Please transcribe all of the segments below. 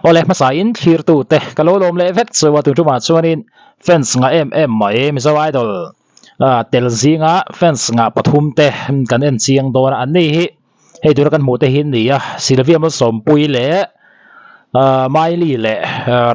Awle hmasa in thlir tu te ka lo lawm leh vek chu a tun tumah chuanin fans ngah em em mai Mizo Idol tel zinga fans ngah pathum te kan en chiang dawn a an ni hi hei tuna kan hmuh te hi an ni a Sylvia Malsawmpuii leh Miley leh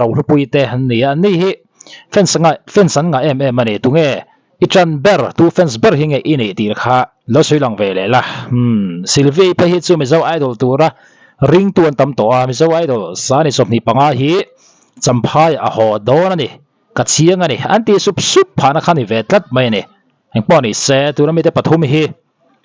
Rohlupuii te an ni a an ni hi fans ngah fans an ngah em em a ni tunge I ṭan ber, tu fans ber hi nge i nih tih kha lo sawi lang ve leh la. Umm, Sylvia-i phei hi chu Mizo Idol tura ringtu an tam tawh a, Mizo Idol sani 25 hi Champhai a haw dawn a ni, ka chiang a ni, an tih sup sup phahna kha ni ve tlat mai a ni. Engpawh ni se, tuna mite pathum hi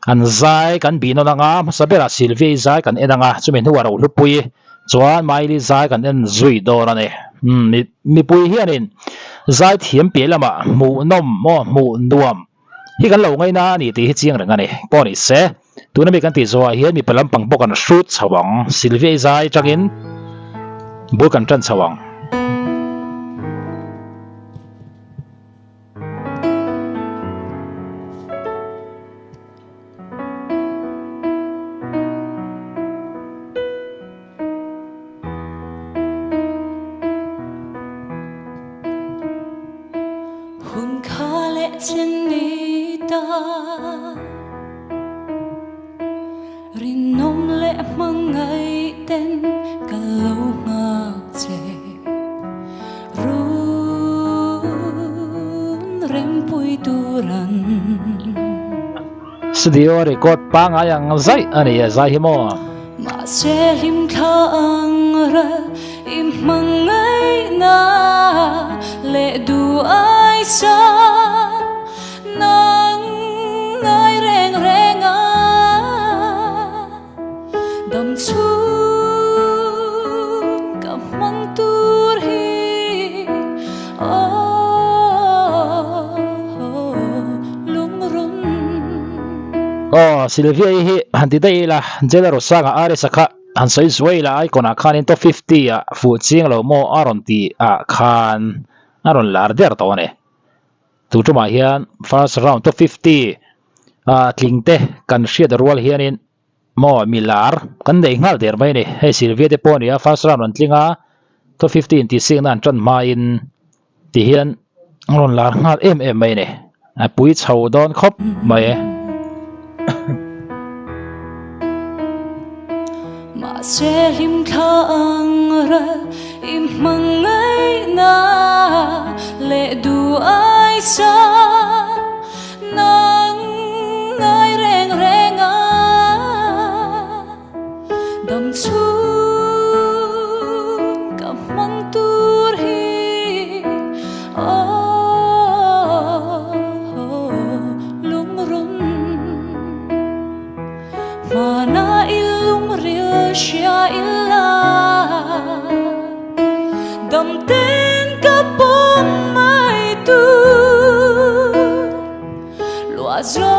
an zai kan bih nawn anga, hmasa berah Sylvia-i zai kan en anga, chumi hnuah Rohlupui chuan Miley zai kan en zui dawn a ni. Umm, mipui hianin zai thiam piah lamah hmuhnawm maw hmuh nuam hi kan lo ngaina a ni tih hi chiang reng a ni. Pawh ni se, tuna mi kan tih zawhah hian mipa lampang pawh kan hrut chho ang. Sylvia-i zai atangin bul kan tan chho ang. Hun kha leh chen ni ta Rinawm leh hmangaih ten ka lo nghak che. Run rempui turan. Studio record pangai ang zaih a ni e zai hi maw. Mahse hlim thla ang ral i hmangaihna leh duh ai sa nang ngai reng reng a. Dam chhung ka hmang tur hi aw lungrun. Aw Sylvia i hi han ti daih ila Jailer Rosanga RS a kha han sawi zuai ila icon ah khanin top 50 ah fuh chiang lo maw a rawn tih ah khan a rawn lar der tawh a ni. Tu tumah hian first round top 50 ah tling te kan hriat rual hianin Maw mi lar kan nei nghal der mai a ni. Hei Sylvia te pawh a ni a, first round an tling a, top 15 tih siakna an tan hmain ti hian an rawn lar nghal em em mai a ni. A pui chho dawn khawp mai e. Mahse hlim thla ang ral i hmangaihna leh duh ai sa. Nang ngai reng reng a dam chhung ka hmang tur hi aw lungrun hmana i lungril hria ila dam ten ka pawm mai tur Lua gió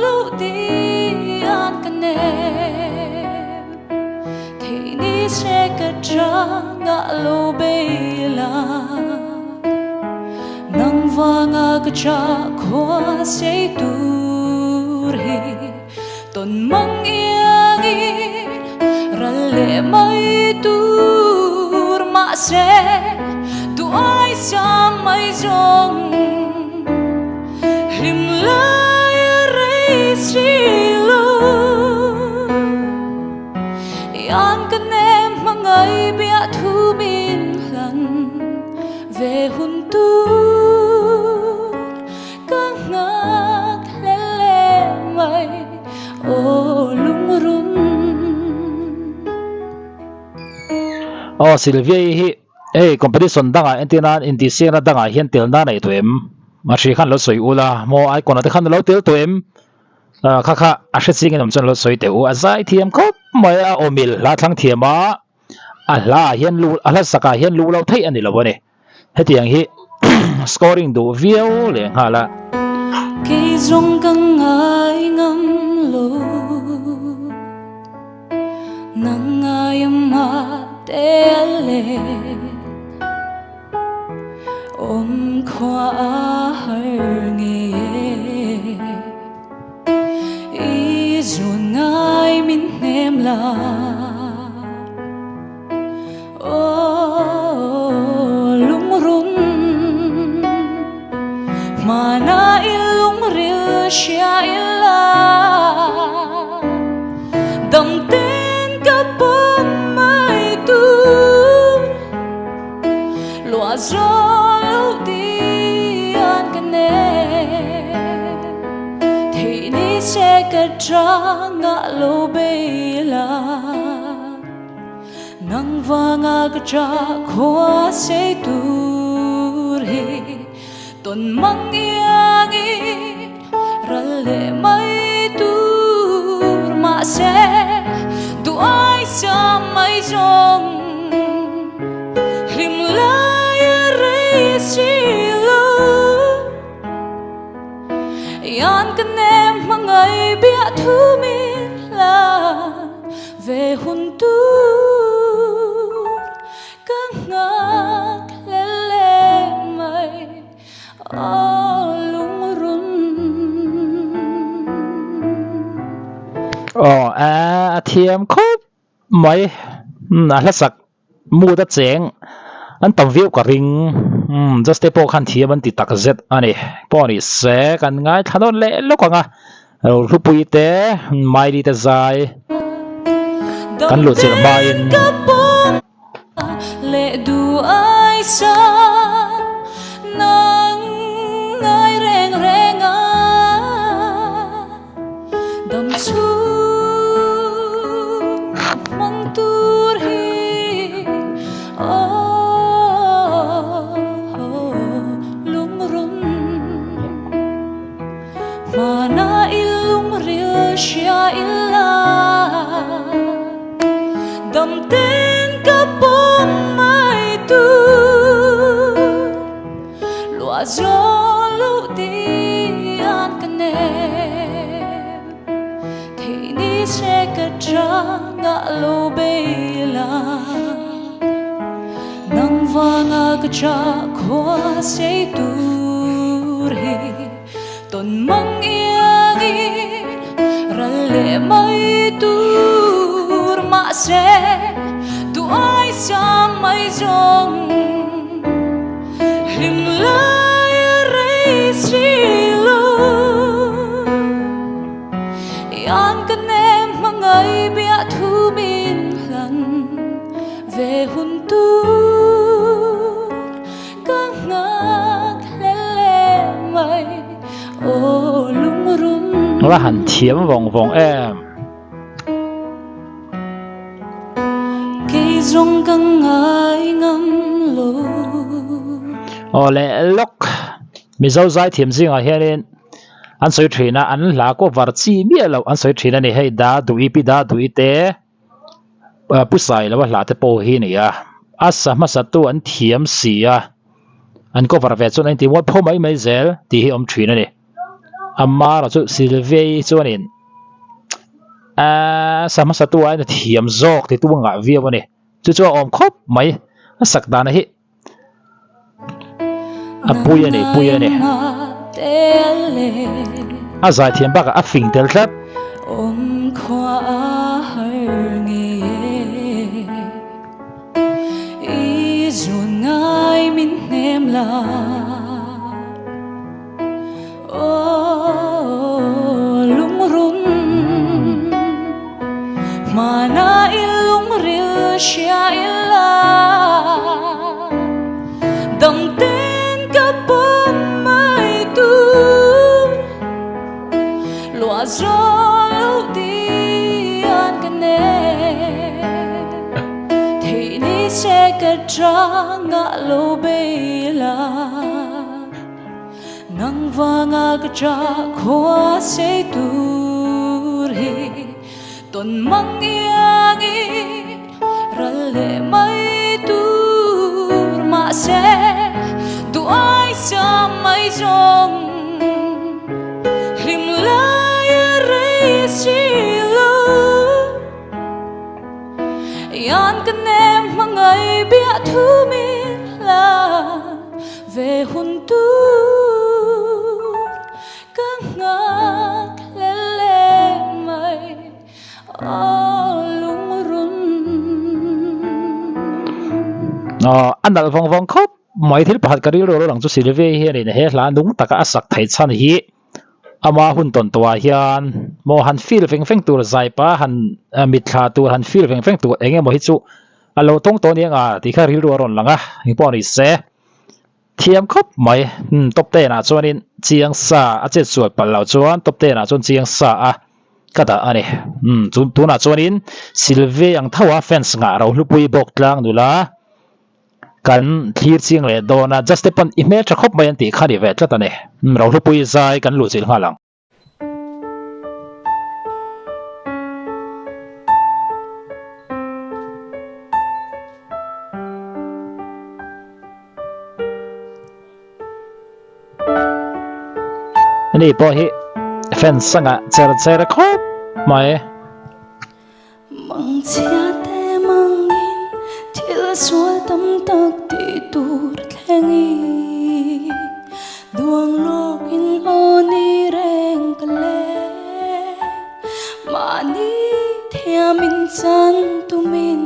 lu ti an ka nem Thì ni se ka tra ngã lo bê la Nang vanga ka tra khua se tur hi Ton mang iang in ral leh mai tur Mahse tu ai sa mai zawng Hlim lai a rei si lo Ian ka nem hmangaih biah thu min hlan Ve hun tur Ka nghak hle le mai aw lungrun. Aw Sylvia i hi hei competition dangah entir nan intihsiakna dangah hian tel nan a nei tawh em? A hri khan lo sawi ula maw icon ah te khan a lo tel tawh em? Kha kha a hre ching in awm chuan lo sawi teh u a zai thiam khawp mai a aw mil hla thlang thiam a a hla ah hian lu a hla sak ah hian lu lo theih a ni lo a ni. Hetiang hi scoring duh viau leh nghal a. Kei zawng ka ngai ngam lo Nang ngai ama te le Awm khua a har nge I zun ngai min hnem la. Lua zo lo tian ka nem Theih ni se ka changa lo bei la Nang vanga ka cha khua sei tur hi Ton mang iangin ral leh mai tur Mahse duh ai sa mai zawng Hlim lai a rei si lo Ian ka nem hmangaih biah thu min hlan ve hun tur Ka nghak hlel leh mai aw lungrun. Aw a thiam khawp mai a hlasak mood a cheng an tam viau ka ring just te pawh khan thiam an ti tak zet a ni pawh ni se kan ngaithla nawn leh lawk ang a Hlupui te Miley te zai kan luh chilh hmain. Hmana i lungril hria ila dam ten ka pawm mai tur Luah zawl loh tian ka nem Theih ni se ka changah lo bei la Nang vanga ka chah khua sei tur hi Tawn mang iangin ral leh mai tur Mahse duh ai sang mai zawng Hlim lai a rei si lo Ian ka nem hmangaih biah thu min hlan ve hun tur Ka nghak hlel leh mai aw lungrum. La han thiam vawng vawng em. Kei zawng ka ngai ngam lo. Aw leh lawk Mizo zaithiam zingah hianin an sawi thin a, an hla cover chi miah loh an sawi thin a ni. Hei da duh i pi da duh i te. Pu Sailova hla te pawh hi a ni a, a sa hmasa tu an thiam si a, an cover ve chuan a inti mual pho mai mai zel tih hi a awm thin a ni. Amara chu Sylvia-i chuanin aaa sa hmasa tu aiin a thiam zawk ti tu a ngah viau a ni. Chu chu a awm khawp mai, a sak dana hi a pui a ni pui a ni. A zaithiam bakah a fing tel tlat. Nang vanga ka chah khua sei tur hi Tawn mang iangin ral leh mai tur Mahse duh ai sa mai zawng Hlim lai a rei si lo Ian ka nem hmangaih biah thu min hlan Ve hun tur ka nghak hlel leh mai aw lungrun. Aw a nalh vawng vawng khawp mai thil pakhat ka rilru lo lang chu Sylvia hianin he hla nung taka a sak theih chhan hi ama hun tawn tawhah hian maw han feel veng veng tur zaipa han mitthla tur han feel veng veng tur eng emaw hi chu a lo tawng tawh aniang a tih kha rilru a rawn lang a engpawh a ni se. Thiam khawp mai. Umm top ten ah chuanin chiang sa a chet sual palh loh chuan top ten ah chuan chiang sa a ka dah a ni. Umm chu tunah chuanin Sylvie ang tho a fans ngah ro hlupui bawk tlang nula kan thlir chiang leh dawn a Juste pawn i hmel tha khawp mai an tih kha ni ve tlat a ni. Umm ro hlupui zai kan luh chilh nghal ang. Ani pawh hi fans anga cher cher khawp mai. Mangchhia te mangin thil sual tam tak tih tur thlengin duang lawkin aw ni reng ka leng mahni thiamin chan tumin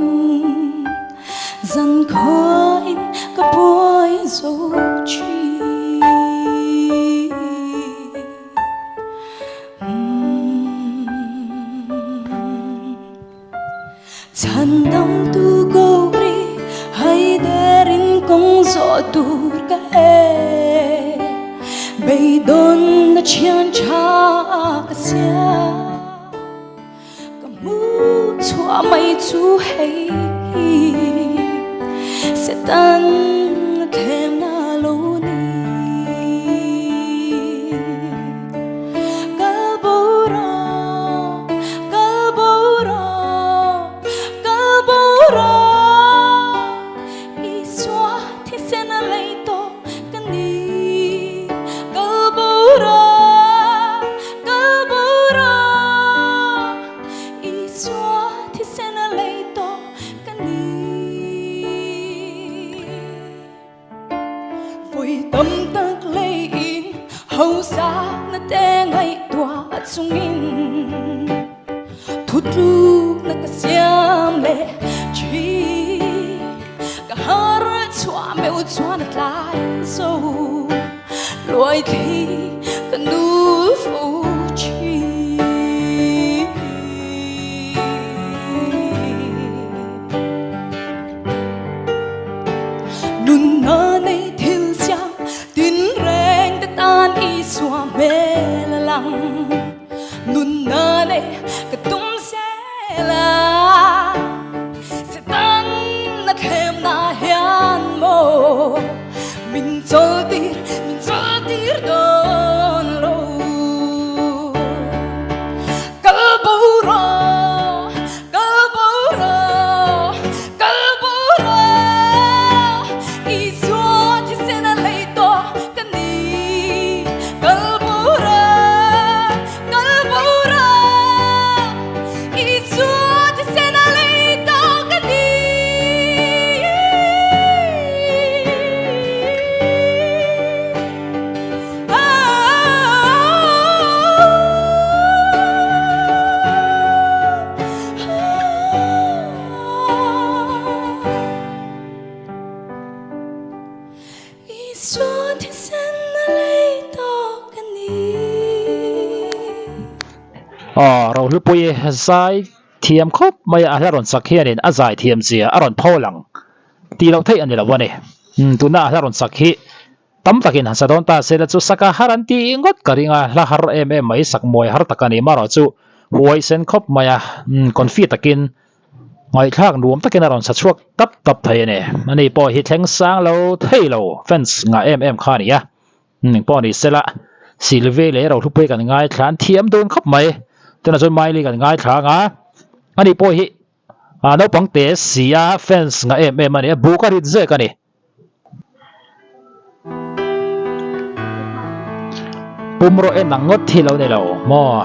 zan khuain ka buai zo thin. Chhandamtu Gauri haiderin kawng zawh tur ka he Beidawnna thian tha ka siam Ka hmu chhuah mai chu hei hi Satan a thlemna lo ni. Kal bo rawh, kal bo rawh, kal bo rawh, Isua thisen a lei tawh ka ni. Kal bo rawh, kal bo rawh, Isua thisen a lei tawh ka ni. Vawi tam tak leiin hausakna te ngaihtuah chungin thutlukna ka siam leh thin. Ka har chhuah meuh chuan a tlai zo luai thli ka nu fo thin. Nunna nei thil siam tin reng te tan Isua hmel a lang. Nunna nei ka tum zel a, Satan a thlemna hian maw min chawltir, min chawltir dawn lo. Kal bo rawh, kal bo rawh, kal bo rawh, Isua thisen a lei tawh ka ni. Kal bo rawh, kal bo rawh, Isua thisen a lei tawh ka ni. Aw Rohlupui zai thiam khawp mai a hla rawn sak hianin a zai thiam zia a rawn pho lang tih loh theih a ni lo a ni. Tuna a hla rawn sak hi Tam takin han sa dawn ta se la chu saka har an ti ngawt ka ring a, hla har em em mai sak muai har tak a ni marawh chu huai sen khawp mai a, umm confi takin ngaihthlak nuam takin a rawn sa chhuak tap tap thei a ni. Ani pawh hi thleng sang lo thei lo fans ngah em em kha a ni a, umm engpawh ni sela Sylvie leh Rohlupui kan ngaithla an thiam dun khawp mai, tunah chuan Miley kan ngaithla ang a, ani pawh hi Ah naupang te si a fans ngah em em a ni a buk a rit zek a ni. Pumraw en ang ngawt hi lo ni lo maw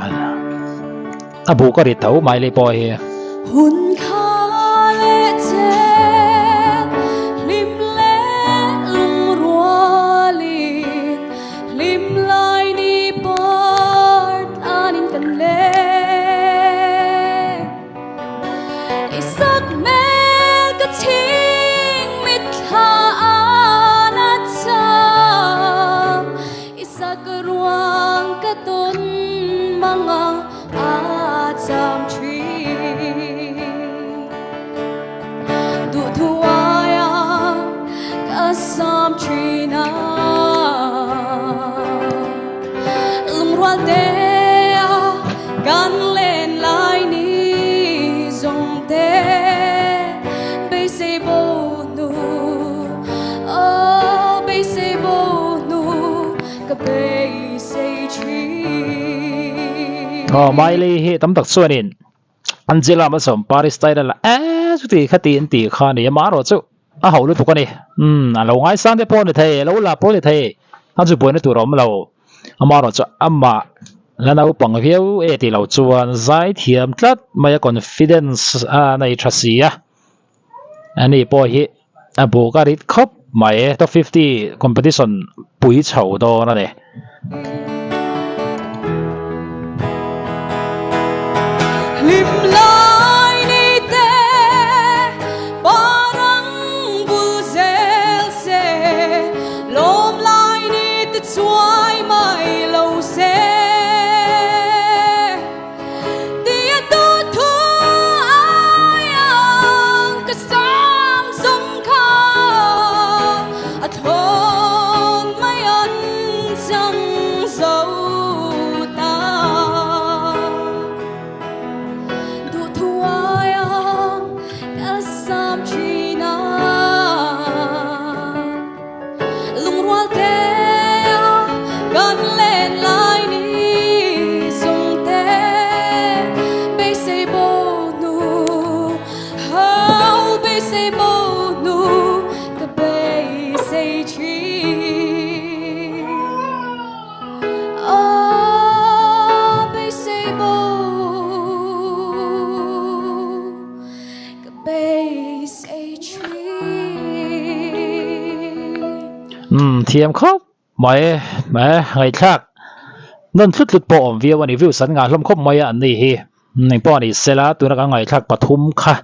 a buk a rit tho Miley pawh hi. Hun kha leh chen hlim leh lungrualin hlim lai ni par tlanin kan leng. I sak hmel ka chhing mitthla an a cham I sak ruang ka tawn manga a cham thin. thin a Lungrual te a kan len lai ni zawng te Beisei bo hnu Aw beisei bo hnu ka beisei thin. Aw Miley hi tam tak chuanin Angela Malsawm Paris style a eh chuti khati an tih kha a ni a amaherawh chu a ho lutuk a ni umm a lo ngaisang te pawh a ni thei a lo la pawh a ni thei a chu buaina tur a awm lo amaherawh chu amah la naupang viau e tih loh chuan zai thiam tlat mai a confidence a nei tha si a ani pawh hi a buk a rit khawp mai top 50 competition pui chho dawn a ni. Hlim lai ni te parang bul zel se lawm lai ni te chuai mai lo se Tia tu thu ai ang ka sam zawng kha a thlawn mai an chang zo ta. Duh thu ai ang ka sam thin a. Lungrual te a kan len lai ni zung te beisei bo hnu hau beisei bo hnu ka beisei thin Aw beisei bo Ka beisei thin. Umm thiam khawp mai e ngaihthlak nawn tlut tlut pawh awm viau a ni views an ngah hlawm khawp mai a an ni hi engpawh a ni sela tuna kan ngaihthlak pathum kha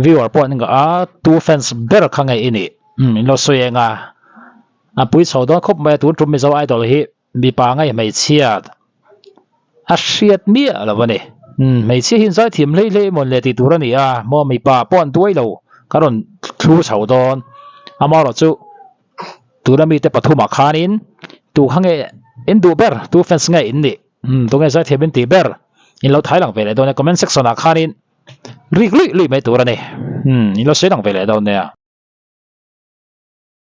viewer pawh an ngah a tu fans ber kha ngei i nih umm in lo sawi eng a a pui chho dawn khawp mai a tun tum Mizo Idol hi Mipa ngai hmeichhia a hriat miah lo a ni. Umm hmeichhia hi inzai thiam hlei hlei emaw le tih tur a ni a, maw mipa pawh an duai lo ka rawn thlu chho dawn. Amaherawh chu tuna mite pathumah khanin tu kha nge in duh ber, tu fans nge in nih, umm tunge zaithiam in tih ber in lo thai lang ve leh dawn nia comment section ah khanin rik luih luih mai tur a ni. Umm in lo sawi lang ve leh dawn nia.